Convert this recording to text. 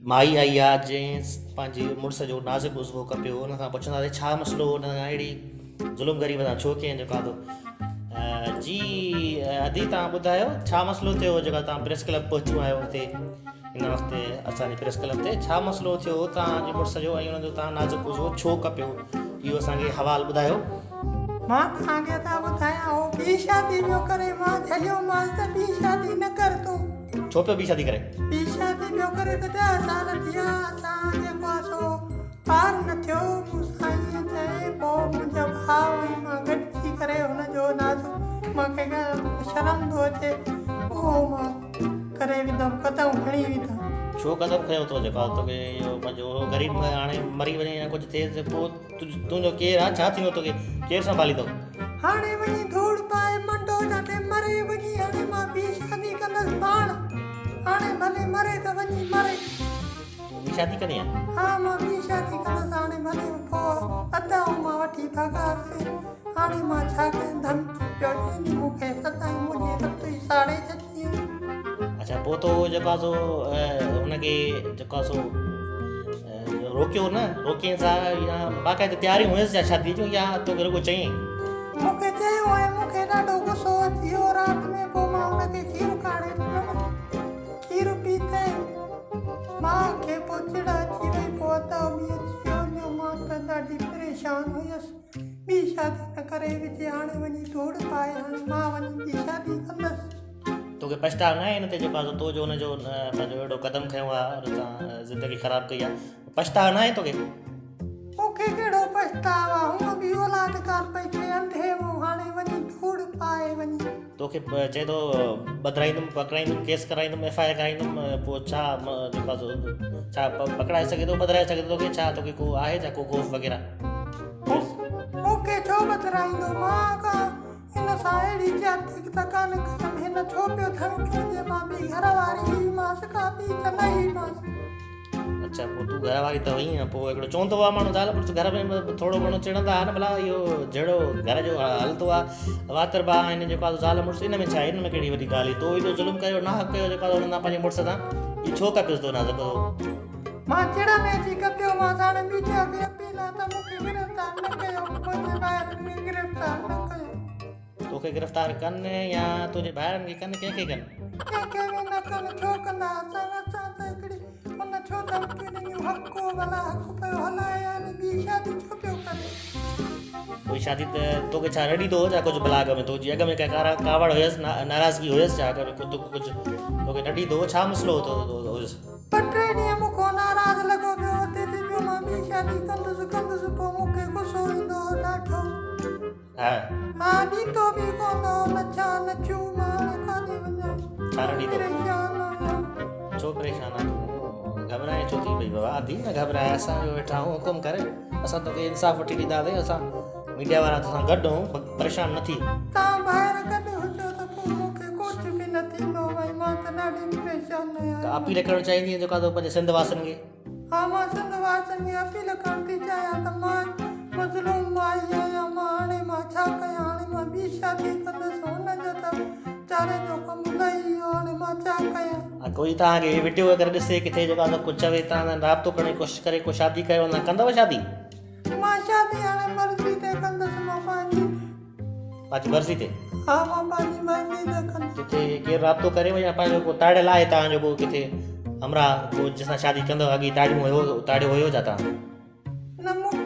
مائي آئي آ جنهن پنهنجي مڙس جو نازڪ عضوو ڪپيو ان کان پڇنداسين ڇا مسئلو هو ان کان اهڙي ظلم غريب سان ڇو ڪين جيڪا تو جي ادي تان ٻڌايو ڇا مسئلو ٿيو جيڪا تان پريس ڪلب پهچيون آهيو هتي هن وقت اسان جي پريس ڪلب تي ڇا مسئلو ٿيو تان جي مڙس جو ۽ ان جو تان نازڪ عضوو ڇو ڪپيو اهو اسان کي حوال ٻڌايو. مان توهان کي ٿا ٻڌايان هو ٻي شادي پيو ڪري مان جهليومانس ته ٻي شادي نه ڪر تون. ڇو پيو ٻي شادي ڪري؟ ٻي شادي پيو ڪري ته ڏهه سال ٿيا اسان جيڪو آ سو ٻار نه ٿيو مون سان ائين چئي پوء منهنجو ڀاء ۽ مان گڏجي ڪري هن جو نازڪ مان کي شرم ٿو اچي اهو مان ڪري وڌم قدم کڻي وڌم. ڇو قدم کنيو تو جيڪا توکي اهو پنهنجو غريب هاڻي مري وڃي يا ڪجهه ٿئي ته پوء تنهنجو ڪير آ ڇا ٿيندو توکي ڪير سنڀاليندو. هاڻي وڃي ڌوڙ پائي منڊو جاٿي مري وڃي هاڻي مان ٻي شادي ڪندس پاڻ هاڻي ڀلي مري ته وڃي مري. تون ٻي شادي ڪندين؟ ها مان ٻي شادي ڪندس هاڻي ڀلي پوء ادا ۽ مان وٺي ڀڳاسين هاڻي مان ڇا ڪيان ڌمڪي پيو ڏين مون کي سدائين منهنجي رت ئي ساڙي ڇڏيائين. اڇا پوء تو جيڪو آ سو هن کي جيڪو آ سو روڪيو نه روڪينس ها يا باقاعده تياريون هيس يا شادي جون يا توکي رڳو چيائين؟ مون کي چيو ۽ مون کي ڏاڍو غصو اچي ويو رات ۾ پوء مان هن کي کير ڪاڙهي ڏنم کير پيتي ماء کي پوء چڙ اچي وئي پوء ادا به اچي ويو جو مان ته ڏاڍي پريشان هيس ٻي شادي نه ڪري وجهي هاڻي وڃي ڌوڙ پائي هاڻي مان وڃي ٻي شادي ڪندس. توکي پڇتاء ناهي ان تي جيڪو آ سو تو جو ان جو پنهنجو اهڙو قدم کنيو آ ان سان زندگي خراب ڪئي آ پڇتاء ناهي توکي؟ مون کي ڪهڙو پڇتاء آ هونء به اولاد ڪانه پئي ٿئي انڌي مون هاڻي وڃي ڌوڙ پائي وڃي. توکي چئي ٿو ٻڌرائيندم پڪڙائيندم ڪيس ڪرائيندم ايف I R ڪرائيندم پوء ڇا جيڪو آ سو ڇا پڪڙائي سگهي ٿو ٻڌرائي سگهي ٿو توکي ڇا توکي ڪو آهي ڇا ڪو خوف وغيره؟ مون کي ڇو ٻڌرائيندو مان ڪا هن سان اهڙي زيادتي ته ڪانه ڪيم، هن ڇو پيو ڌمڪيون ڏي، مان ٻي گهر واري هئي مانس، ڪا ٻي ته نه هئي مانس. اڇا پوء تون گهر واري ته هئين، پوء هڪڙو چوندو آ ماڻهو زال مڙس گهر ۾ به ٿورو گهڻو چڙندا ها نه ڀلا اهو جهيڙو گهر جو هلندو آ واتر با آهن جيڪو آ زال مڙس ان ۾ ڇا آهي ان ۾ ڪهڙي وڏي ڳالهه هئي تو ايڏو ظلم ڪيو ناحق ڪيو جيڪو آ هن سان پنهنجي مڙس سان اهو ڇو ڪپيس تو نازڪ هو. مان چڙ ۾ اچي ڪپيو مانس هاڻي ميڊيا کي اپيل آ ته مون کي گرفتار نه ڪيو منهنجي ڀائرن کي گرفتار نه ڪيو. توکي گرفتار ڪن يا تنهنجي ڀائرن کي ڪن ڪنهن کي ڪن؟ ڪنهن کي به نه ڪن ڇو ڪندا اسان اسان ته هڪڙي هن ڇو ڌمڪيون ڏنيون حق هو ڀلا حق پيو هلائي يعني ٻي شادي ڇو پيو ڪري. ٻي شادي ته توکي ڇا رڙيندو هو ڇا ڪجهه ڀلا اڳ ۾ تو جي اڳ ۾ ڪا ڪاوڙ هيس ناراضگي هيس ڇا اڳ ۾ توکي ڪجهه توکي رڙيندو هو ڇا مسئلو هو هيس؟ ٻه ٽي ڏينهن مون کان ناراض لڳو پيو هتي ٿي پيو مان ٻي شادي ڪندس ڪندس پوء مون کي غصو ايندو هو ڏاڍو. ها. ها ڏيندو به ڪونه هو نه ڇا نه ڇو مان هاڻي ڪاڏي وڃان. ڇا نه ڏيندو. پريشان آهيان. ڇو پريشان آهين تون گهٻرائين ڇو ٿي پئي بابا ادي نه گهٻراء اسان جو ويٺا آهيون حڪم ڪر اسان توکي انصاف وٺي ڏينداسين اسان ميڊيا وارا توسان گڏ آهيون پريشان نه ٿي. توهان ڀائر گڏ هجو ته پوء مون کي ڪجهه به نه ٿيندو ڀائي مان ته ڏاڍي پريشان آهيان. ڪا اپيل ڪرڻ چاهيندين جيڪا تو پنهنجي سنڌ واسين کي. ها مان سنڌ واسين کي اپيل ڪرڻ ٿي چاهيان ته مان مظلوم مائي آهيان مان هاڻي مان ڇا ڪيان هاڻي مان ٻي شادي ڪندس هن جو ته ويچاري جو ڪم لهي ويو هاڻي مان ڇا ڪيان. ها ڪوئي توهان کي هي وڊيو اگر ڏسي ڪٿي جيڪا سو ڪجهه چوي توهان سان رابطو ڪرڻ جي ڪوشش ڪري ڪو شادي ڪيو نه ڪندؤ شادي. مان شادي هاڻي مرضي تي ڪندس مان پنهنجي. پنهنجي مرضي تي. ها مان پنهنجي مرضي تي ڪندس. ڪٿي ڪير رابطو ڪريو يا پنهنجو ڪو تاڙيل آهي توهان جو ڪو ڪٿي همراهه ڪو جنهن سان شادي ڪندؤ اڳي تاڙيون هيو تاڙيو هيو ڇا توهان. نه مون